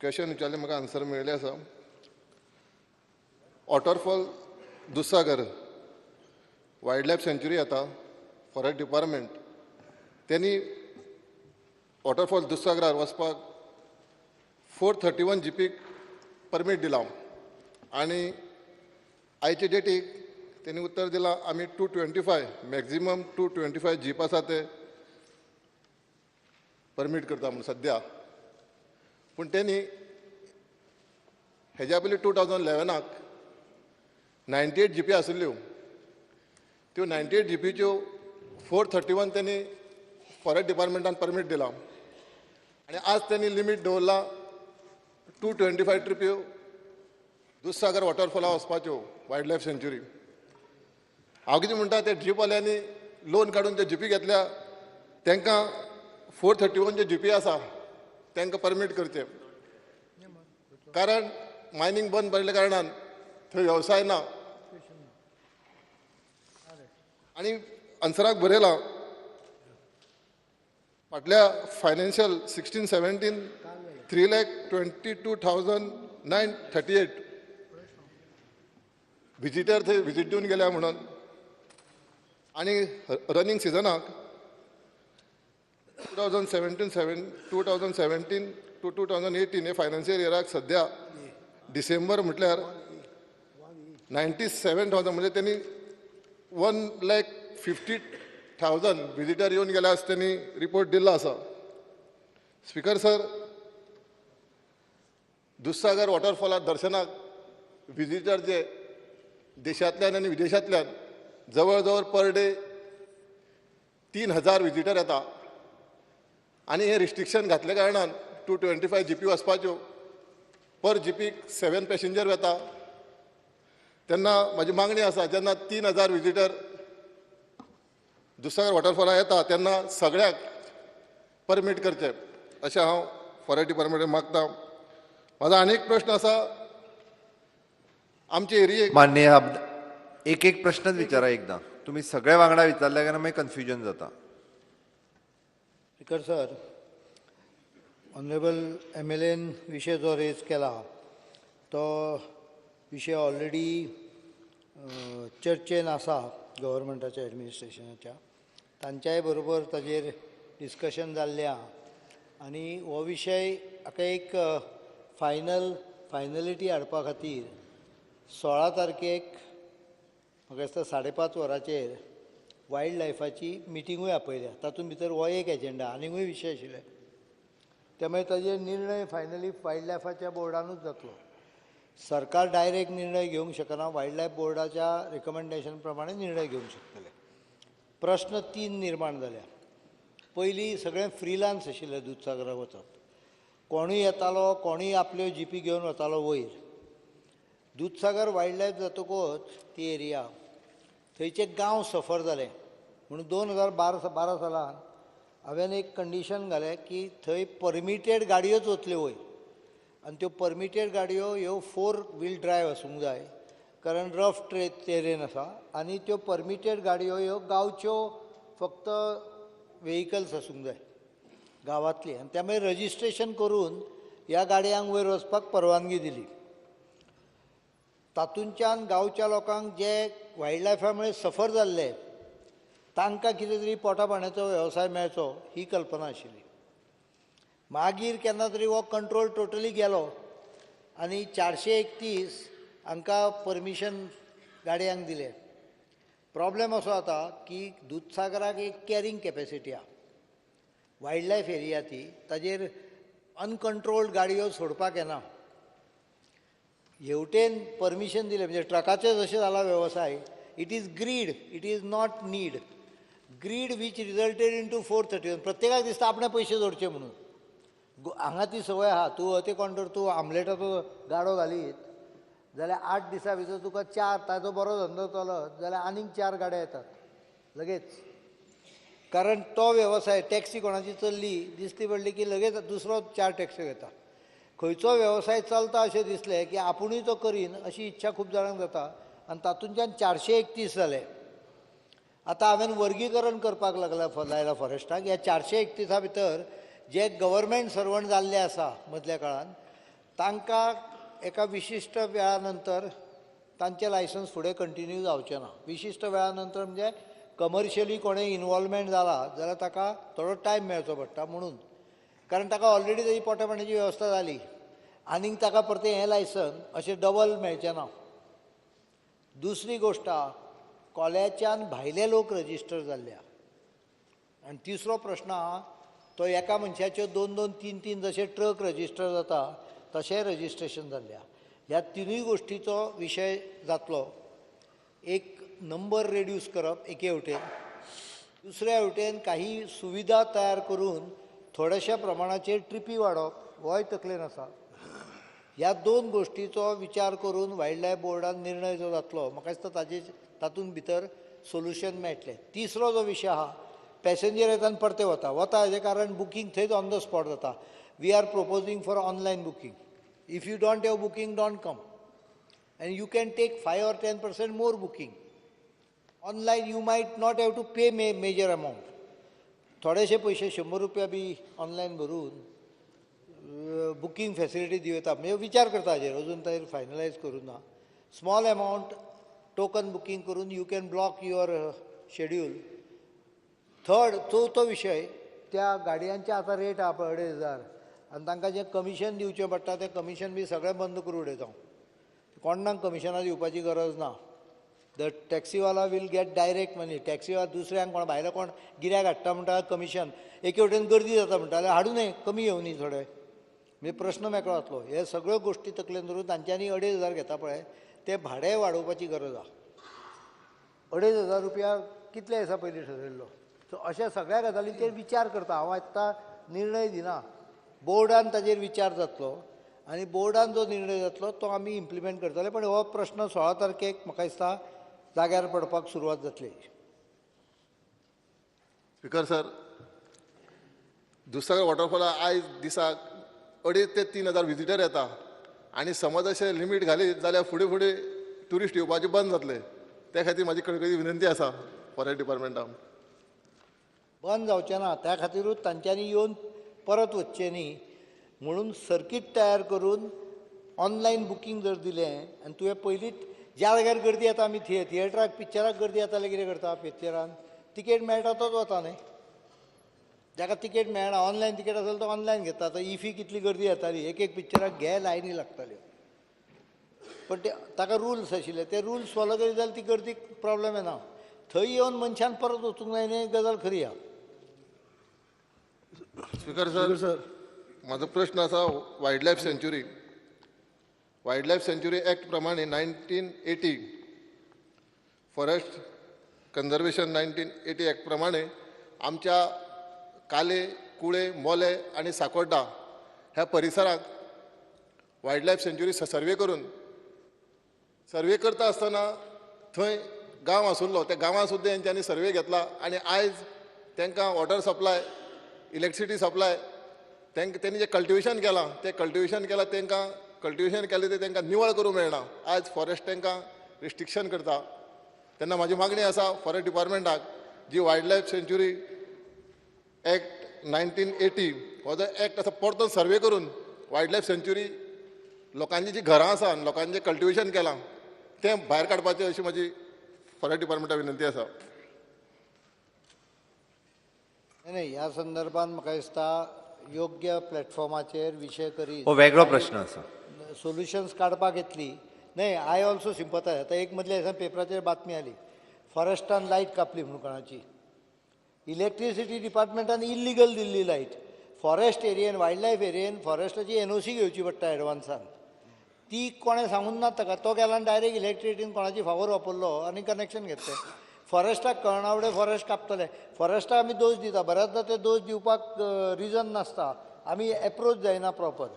Question विचारलें, म्हाका answer मेळिल्लें आसा. Waterfall Dudhsagar wild life sanctuary येता. फॉरेस्ट डिपार्टमेंट त्यांनी वॉटरफॉल दुधसागरार वचपाक 431 जिपीक परमीट दिलां आनी आयचे डेटीक तेणी उत्तर दिलां, आमी 225, maximum 225 jeep आसा ते परमीट करता म्हूण सद्या. पूण तेणी हेज्या पयलीं 2011आक 98 जिपी आशिल्ल्यो, त्यो 98 जिपीच्यो 431 तेणी फॉरेस्ट डिपार्टमेंटान परमीट दिलां आनी आज तेणी लिमीट दवरला 225 ट्रिप्यो दुधसागर वॉटरफॉला वचपाच्यो, वायल्ड लायफ सँच्युरी. हांव कितें म्हणटा, ते जीपवाल्यांनी लोन काडून ते जिपी घेतल्या, तांकां 431 जे जिपी आसा तांकां परमीट करचें, कारण मायनींग बंद पडिल्ल्या कारणान थंय वेवसाय ना. आनी आन्सराक बरयलां, फाटल्या फायनान्शियल 16-17 3,22,938 visitor थंय विजीट दिवन गेल्या म्हणून, आनी रनींग सिजनाक 2017 to 2018 हे फायनान्शियल इयराक सद्या डिसेंबर म्हटल्यार 97,000, म्हणजे तेणी 1,50,000 विजिटर येवन गेल्या अशें तेणी रिपोर्ट दिल्लो आसा. स्पिकर सर, दुधसागर वॉटरफॉलार दर्शनाक विजिटर जे देशांतल्यान आनी विदेशांतल्यान जवळ जवळ पर डे 3000 विजिटर येता आनी हें रिस्ट्रिक्शन घातल्या कारणान 225 जिपी वचपाच्यो, पर जिपीक 7 पॅसेंजर वता. तेन्ना म्हाजी मागणी आसा, जेन्ना 3000 विजिटर दुधसागर वॉटरफॉलार येता तेन्ना सगळ्याक परमीट करचें अशें हांव फॉरेस्ट डिपार्टमेंट मागता. म्हाजो आनी एक प्रश्न आसा, आमचे एरियेक माननीय, एक एक प्रश्नच विचारा एकदा. तुम्ही सगळे वांगडा विचारले काय मागीर कन्फ्युजन जाता. स्पिकर सर, ऑनरेबल एमएलएन विशय जो रेज केला तो विशय ऑलरेडी चर्चेन आसा गव्हर्मेंटाच्या एडमिनिस्ट्रेशनाच्या, तांच्याय बरोबर ताजेर डिस्कशन जाल्लें आहा आनी हो विशय हाका एक फायनलिटी हाडपा खातीर 16 तारखेक म्हाका दिसता 5:30 वरांचेर वायल्ड लायफाची मिटिंगूय आपयल्या. तातूंत भितर हो एक एजेंडा, आनीकूय विशय आशिल्ले, त्यामुळे ताजेर निर्णय फायनली वायल्ड लायफाच्या बोर्डानूच जातलो. सरकार डायरेक्ट निर्णय घेवंक शकना, वायल्ड लायफ बोर्डाच्या रिकमेंडेशन प्रमाणे निर्णय घेवंक शकतले. प्रश्न 3 निर्माण जाल्या. पयलीं सगळें फ्रिलान्स आशिल्लें दुधसागराक वचप, कोणूय येतालो, कोणूय आपल्यो जिपी घेवन वतालो वयर. दुधसागर वायल्ड लायफ जातकूच ती एरिया थंयचे गांव सफर जाले म्हणून 2012 सालान हांवें एक कंडिशन घालें की थंय परमिटेड गाडयोच वतल्यो वयर, आनी त्यो परमिटेड गाडयो ह्यो 4 व्हील ड्रायव्ह आसूंक जाय, कारण रफ टेरेन आसा आनी त्यो परमिटेड गाडयो ह्यो गांवच्यो फक्त वेहिकल्स आसूंक जाय गांवांतली, आनी त्यामुळे रजिस्ट्रेशन करून ह्या गाडयांक वयर वचपाक परवानगी दिली. तातूंच्यान गांवच्या लोकांक जे वायल्ड लायफा मुळे सफर जाल्ले तांकां कितें तरी पोटा पाण्याचो वेवसाय मेळचो ही कल्पना आशिल्ली. मागीर केन्ना तरी हो कंट्रोल टोटली गेलो आनी 431 हांकां परमिशन गाडयांक दिलें. प्रॉब्लेम असो जाता की दुधसागराक एक कॅरींग कॅपेसिटी आहा, वायल्ड लायफ एरिया ती, ताजेर अनकंट्रोल्ड गाडयो सोडपाक येना. हेवटेन परमिशन दिलें म्हणजे ट्रकाचें जशें जाला वेवसाय, it is greed, it is not need. Greed which resulted into 431. प्रत्येकाक दिसता आपणे पयशे जोडचे म्हणून. हांगा ती संवय आहा, तूं अते कोण तूं आमलेटाचो गाडो घालीत जाल्यार 8 दिसां भितर तुका 4, ताजो बरो धंदो चलत जाल्यार आनीक 4 गाड्या येतात लगेच, कारण तो वेवसाय. टॅक्सी कोणाची चल्ली दिसती पडली की लगेच दुसरो 4 टॅक्सी घेता. खंयचो वेवसाय चलता अशें दिसलें की आपुणूय तो करीन अशी इच्छा खूब जाणांक जाता आनी तातूंतल्यान 431 जाले. आतां हांवें वर्गीकरण करपाक लागला लायला फॉरेस्टाक. ह्या 431 भितर जे गव्हर्मेंट सर्वंट जाल्ले आसा मदल्या काळान तांकां एका विशिश्ट वेळा नंतर तांचें लायसन्स फुडें कंटिन्यू जावचें ना. विशिश्ट वेळा नंतर म्हणजे कमर्शियली कोणें इनवॉल्वमेंट जाला जाल्यार ताका थोडो टायम मेळचो पडटा म्हणून, कारण ताका ऑलरेडी ताजी पोटा पाण्याची वेवस्था जाली आनीक ताका परतें हें लायसन अशें डबल मेळचें ना. दुसरी गोश्ट, कोल्याच्यान भायले लोक रजिस्टर जाल्ले. आनी तिसरो प्रश्न आहा तो एका मनशाच्यो 2 2 3 3 जशे ट्रक रजिस्टर जाता तशें रजिस्ट्रेशन जाल्ले. ह्या तिनूय गोश्टीचो विशय जातलो. एक नंबर रेड्यूस करप एके वटेन, दुसऱ्या वटेन काही सुविधा तयार करून थोड्याशा प्रमाणाचेर ट्रिपी वाडोवप होय तकलेन आसा. ह्या 2 गोश्टीचो विचार करून वायल्ड लायफ बोर्डान निर्णय जो जातलो म्हाका दिसता ताजे तातूंत भितर सोल्युशन मेळटलें. तिसरो जो विशय आहा, पॅसेंजर येता आनी परते वता वता हाजें कारण बुकींग थंयच ऑन the spot जाता. We are proposing for online booking. If you don't have booking don't come, and you can take 5 or 10% more booking. Online you might not have to pay major amount. थोडेशे पयशे 100 रुपया बी online भरून booking facility दिवं येता. म्हणजे विचार करता हाजेर, अजून ताजेर फायनलायज करूं ना. स्मॉल अमावंट टोकन बुकींग करून you can block your schedule. Third, चवथो विशय, त्या गाडयांचे आतां रेट आहा पळय 2500 आनी तांकां जें कमिशन दिवचें पडटा तें कमिशन बी सगळें बंद करून उडयता. कोणाक कमिशनां दिवपाची गरज ना. The टॅक्सीवाला will get direct money. टॅक्सीवाला दुसऱ्यांक कोण भायलो कोण गिऱ्याक हाडटा म्हणटा कमिशन, एके वटेन गर्दी जाता म्हणटा जाल्यार हाडूं न्हय, कमी येवनी थोडे, म्हणजे प्रश्न मेकळो जातलो. हे सगळ्यो गोश्टी तकलेन धरून तांच्यांनी 2500 घेता पळय तें भाडें वाडोवपाची गरज आहा. 2500 रुपया कितले दिसा पयलीं ठरयल्लो. सो अशा सगळ्या गजालींचेर विचार करता. हांव आतां निर्णय दिना, बोर्डान ताजेर विचार जातलो आनी बोर्डान जो निर्णय जातलो तो आमी इम्प्लिमेंट करतले. पण हो प्रश्न 16 तारखेक म्हाका दिसता जाग्यार पडपाक सुरवात जातली. स्पीकर सर, दुधसागर वॉटरफॉला आयज दिसाक 2500 ते 3000 विजिटर येता आनी समज अशें लिमीट घालीत जाल्यार फुडें फुडें ट्युरिस्ट येवपाचे बंद जातले. त्या खातीर म्हाजी कळकळी विनंती आसा फॉरेस्ट डिपार्टमेंटाक. बंद जावचें ना, त्या खातीरूच तांच्यांनी येवन परत वचचें न्ही म्हणून सर्कीट तयार करून ऑनलायन बुकींग जर दिलें आनी तुवें पयलींच ज्या जाग्यार गर्दी येता, आमी थिएटराक पिक्चराक गर्दी येता जाल्यार कितें करता, पिक्चरान तिकेट मेळटा तोच वता न्ही, जाका तिकेट मेळना ऑनलायन तिकेट आसल्यार तो ऑनलायन घेता. आतां इफी कितली गर्दी येताली, एक एक पिक्चराक घे लायनी लागताल्यो, पण ते ताका रुल्स आशिल्ले, ते रुल्स फॉलो करीत जाल्यार ती गर्दी प्रॉब्लम येना. थंय येवन मनशान परत वचूंक जाय न्ही, गजाल खरी आहा. स्पीकर सर, म्हाजो प्रश्न आसा wild life sanctuary. Wild life sanctuary act प्रमाणे 1980 फॉरेस्ट कन्जर्वेशन 1980 एक्ट प्रमाणे आमच्या काले, कुळे, मोले आनी साकोड्डा ह्या परिसराक वायल्ड लायफ सँच्युरी सर्वे करून, सर्वे करता आसतना थंय गांव आशिल्लो, त्या गांवांत सुद्दां तेंच्यांनी सर्वे घेतला आनी आयज तांकां वॉटर सप्लाय, इलेक्ट्रिसिटी सप्लाय, तांकां तेणी जें कल्टिवेशन केलां तें कल्टिवेशन केलां, तांकां कल्टिवेशन केलें तें तांकां निवळ करूंक मेळना. आयज फॉरेस्ट तांकां रिस्ट्रिक्शन करता. तेन्ना म्हाजी मागणी आसा फॉरेस्ट डिपार्टमेंटाक, जी वायल्ड लायफ सँच्युरी एक्ट 1980 हो जो एक्ट आसा परतून सर्वे करून वायल्ड लायफ सँच्युरी लोकांची जी घरां आसा आनी लोकांचें कल्टिवेशन केलां तें भायर काडपाचें अशी म्हाजी फॉरेस्ट डिपार्टमेंटाक विनंती आसा. नाही, ह्या संदर्भात म्हाका दिसता योग्य प्लॅटफॉर्माचेर विशय करीत हो वेगळो प्रश्न आसा, सोल्युशन्स काडपाक येतली. न्हय, I also सिंपथायज. आतां एक मदल्या दिसा पेपराचेर बातमी आली, फॉरेस्टान लायट कापली म्हणून कोणाची, इलेक्ट्रिसिटी डिपार्टमेंटान इल्लिगल दिल्ली लायट. फॉरेस्ट एरियेन, वायल्ड लायफ एरियेन फॉरेस्टाची एनओसी घेवची पडटा एडवान्सान, ती कोणें सांगून ना ताका, तो गेला आनी डायरेक्ट इलेक्ट्रिसिटीन कोणाची फावर वापरलो आनी कनेक्शन घेतलें. फॉरेस्टाक कळना फुडें फॉरेस्ट कापतले. फॉरेस्टाक आमी दोश दिता, बऱ्याचदा ते दोश दिवपाक रिजन नासता, आमी एप्रोच जायना प्रॉपर.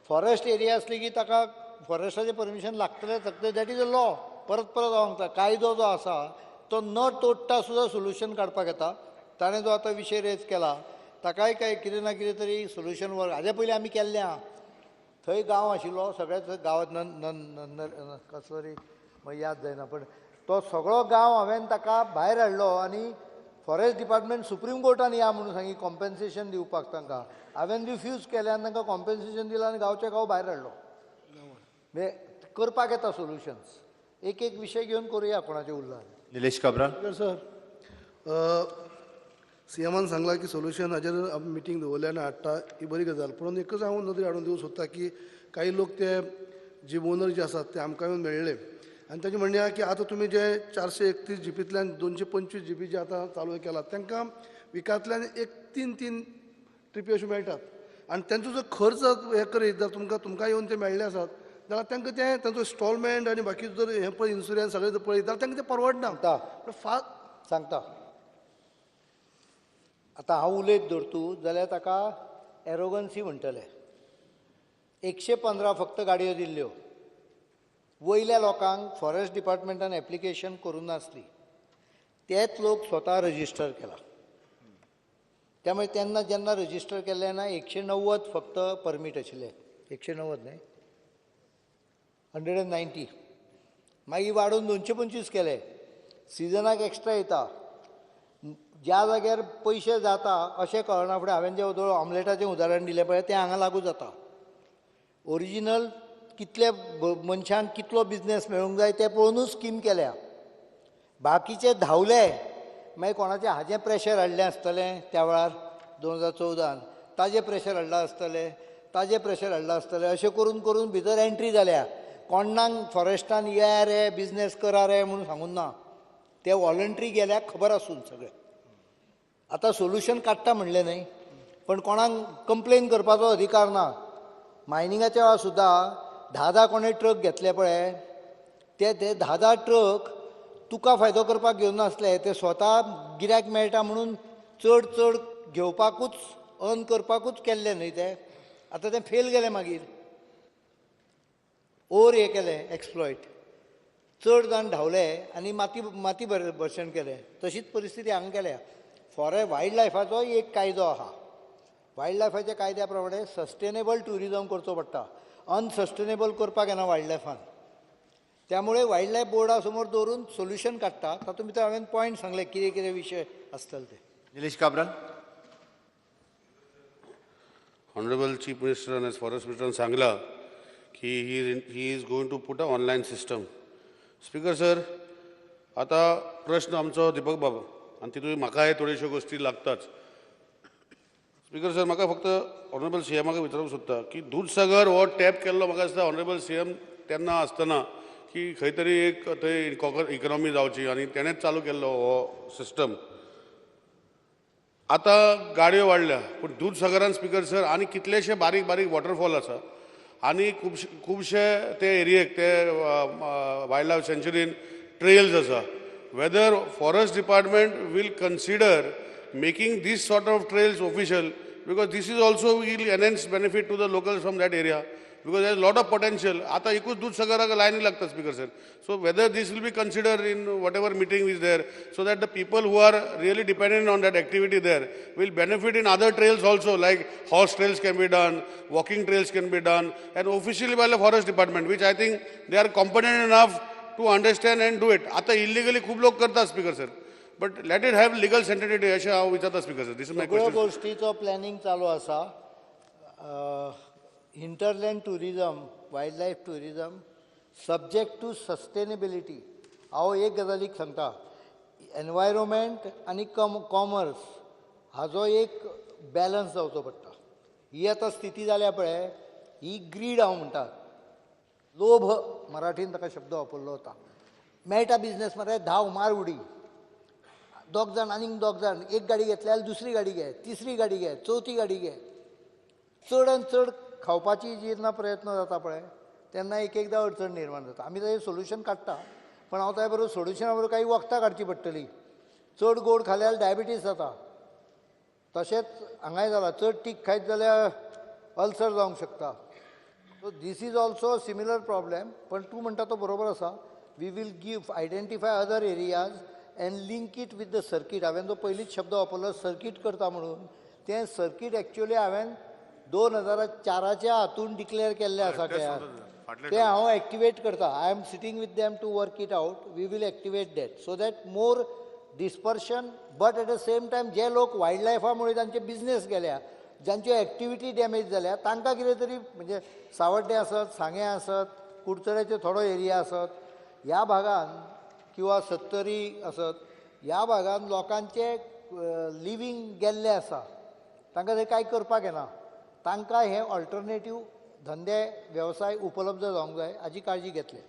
फॉरेस्ट एरिया आसली की ताका फॉरेस्टाचें परमिशन लागतलें लागतलें, that is a law. परत परत हांव सांगता, कायदो जो आसा तो न तोडटा सुद्दां सोल्युशन काडपाक येता. ताणें जो आतां विशय रेज केला ताकाय काय कितें ना कितें तरी सोल्युशन वर्क. हाजे पयलीं आमी केल्लें आहा, थंय गांव आशिल्लो, सगळ्याच गांवांत नन कसो तरी मागीर याद जायना, पण तो सगळो गांव हांवें ताका भायर हाडलो आनी फॉरेस्ट डिपार्टमेंट सुप्रीम कोर्टान या म्हणून सांगी कॉम्पेन्सेशन दिवपाक तांकां. हांवें रिफ्यूज केलें आनी तांकां कॉम्पेन्सेशन दिलां आनी गांवचे गांव भायर हाडलो. म्हणजे करपाक येता सोल्युशन्स. एक एक विशय घेवन करुया कोणाचें उरला. निलेश काब्राल. सर, सीएमान सांगला की सोल्युशन हाजेर मिटींग दवरल्या आनी हाडटा, ही बरी गजाल. पूण एकच हांव नदरेक हाडून दिवंक सोदता की काही लोक ते जीप ओनर जे आसात ते आमकां येवन मेळ्ळे आनी तांचें म्हणणें आहा की आतां तुमी जे 431 जीपींतल्यान 225 जीपी जे आतां चालू केला तांकां विकांतल्यान एक 3-3 ट्रिपी अश्यो मेळटात आनी तांचो जो खर्च हे करीत जर तुमकां येवन ते मेळ्ळे आसात जाल्यार तांकां तें तांचो इन्स्टॉलमेंट आनी बाकी जर हें पळय इन्शुरन्स सगळें जर पळयत जाल्यार तांकां तें परवडना. सांगता आतां हांव उलयत धरतू जाल्यार ताका एरोगन्सी म्हणटले. 115 फक्त गाडयो दिल्ल्यो, वयल्या लोकांक फॉरेस्ट डिपार्टमेंटान एप्लिकेशन करूं नासली, तेच लोक स्वता रजिस्टर केला. त्यामुळे तेन्ना जेन्ना रजिस्टर केल्लें ना 190 फक्त परमीट आशिल्ले, 190 न्हय 190, मागीर वाडोवन 225 केले. सिजनाक एक्स्ट्रा येता, ज्या जाग्यार पयशे जाता अशें कळना फुडें हांवें जें वदळ ऑमलेटाचें उदाहरण दिलें पळय तें हांगा लागू जाता. ओरिजिनल कितले मनशांक कितलो बिजनेस मेळूंक जाय तें पळोवनूच स्कीम केल्या. बाकीचे धांवले मागीर कोणाचें हाजें प्रेशर हाडलें आसतलें त्या वेळार 2014 ताजें प्रेशर हाडलां आसतलें, ताजें प्रेशर हाडलां आसतलें, अशें करून करून भितर एंट्री जाल्या. कोणाक फॉरेस्टान या रे बिजनेस करा रे म्हणून सांगून ना, ते वॉलंट्री गेल्या खबर आसून सगळें. आतां सोल्युशन काडटा म्हणलें न्हय, पण कोणाक कंप्लेन करपाचो अधिकार ना. मायनिंगाच्या वेळार सुद्दां 10-10 कोणें ट्रक घेतले पळय, ते 10-10 ट्रक तुका फायदो करपाक घेवन नासले, ते स्वता गिऱ्याक मेळटा म्हणून चड चड घेवपाकूच अर्न करपाकूच केल्ले न्हय ते. आतां ते फेल गेले, मागीर ओर हे केलें एक्सप्लॉयट, चड जाण धांवले आनी माती माती भरसण केलें. तशीच परिस्थिती हांगा केल्या. फॉरेस्ट वायल्ड लायफाचोय एक कायदो आहा, वायल्ड लायफाच्या कायद्या प्रमाणे सस्टेनेबल ट्युरिजम करचो पडटा, अनसस्टेनेबल करपाक येना वायल्ड लायफान. त्यामुळे वायल्ड लायफ बोर्डा समोर दवरून सोल्युशन काडटा. तातूंत भितर हांवें पॉयंट सांगले कितें कितें विशय आसतले ते. Nilesh Cabral. Honourable chief minister आनी फॉरेस्ट मिनिस्टरान सांगलां की he is going to put a online system. Speaker sir, आतां प्रश्न आमचो दीपक बाबा आनी तितून म्हाकाय थोड्योश्यो गोश्टी लागताच. स्पीकर सर, म्हाका फक्त ऑनरेबल सी एमाक विचारूंक सोदता की दूदसागर हो टॅप केल्लो म्हाका दिसता ऑनरेबल सी एम तेन्ना आसतना की खंय तरी एक थंय इकॉनॉमी जावची आनी तेणेंच चालू केल्लो हो सिस्टम. आतां गाडयो वाडल्या पूण दूदसागरान स्पीकर सर आनी कितलेशे बारीक बारीक वॉटरफॉल आसा आनी खुबशे ते एरियेक ते वायल्ड लायफ सँच्युरीन ट्रेल्स आसा. Whether forest department will consider making this sort of trails official, because this is also will enhance benefit to the locals from that area, because there is lot of potential. आता एकूच दूदसागराक लायनी लागता speaker sir. So whether this will be considered in whatever meeting is there, so that the people who are really dependent on that activity there will benefit in other trails also, like horse trails can be done, walking trails can be done, and officially by the forest department, which I think they are competent enough to understand and do it. आता illegally खूब लोक करतात speaker sir, but let it have legal sanctity अशें हांव विचारता speaker sir. This is my question. सगळ्यो गोश्टीचो planning चालू आसा. Hinterland tourism, wild life tourism subject to sustainability. हांव एक गजालीक सांगता, एनवायरोमेंट आनी कॉमर्स हाजो एक बॅलन्स जावचो पडटा. ही आतां स्थिती जाल्या पळय, ही ग्रीड हांव म्हणटा, लोभ मराठीन ताका शब्द वापरलो वता. मेळटा बिजनेस मरे, धांव मार उडी, दोग जाण आनीक दोग जाण, एक गाडी घेतली जाल्यार दुसरी गाडी घे, तिसरी गाडी घे, चवथी गाडी घे. चड आनी चड खावपाची जेन्ना प्रयत्न जाता पळय तेन्ना एक एकदां अडचण निर्माण जाता. आमी ताजें सोल्युशन काडटा, पण हांव ताजे बरोबर सोल्युशना बरोबर काही वखदां काडची पडटली. चड गोड खाल्यार डायबिटीज जाता, तशेंच हांगाय जाला, चड तीख खायत जाल्यार अल्सर जावंक शकता. So this is also similar problem. पण तूं म्हणटा तो बरोबर आसा. We will give identify other areas and link it with the circuit. हांवें जो पयलींच शब्द वापरलो सर्कीट करता म्हणून, तें सर्कीट एक्चुअली हांवें 2004 हातून डिक्लेअर केल्लें आसा. तें हांव एक्टिवेट करता. I am sitting with them to work it out. We will activate that so that more dispersion, but at the same time जे लोक वायल्ड लायफा मुळे तांचे बिजनेस गेल्या, जांच्यो एक्टिविटी डॅमेज जाल्या, तांकां कितें तरी म्हणजे सावड्डें आसत, सांगें आसत, कुडचड्याचे थोडो एरिया आसत ह्या भागान किंवा सत्तरी आसत ह्या भागान लोकांचे लिवींग गेल्लें आसा, तांकां थंय कांय करपाक येना, तांकां हे ऑल्टरनेटीव धंदे वेवसाय उपलब्ध जावंक जाय हाजी काळजी घेतले.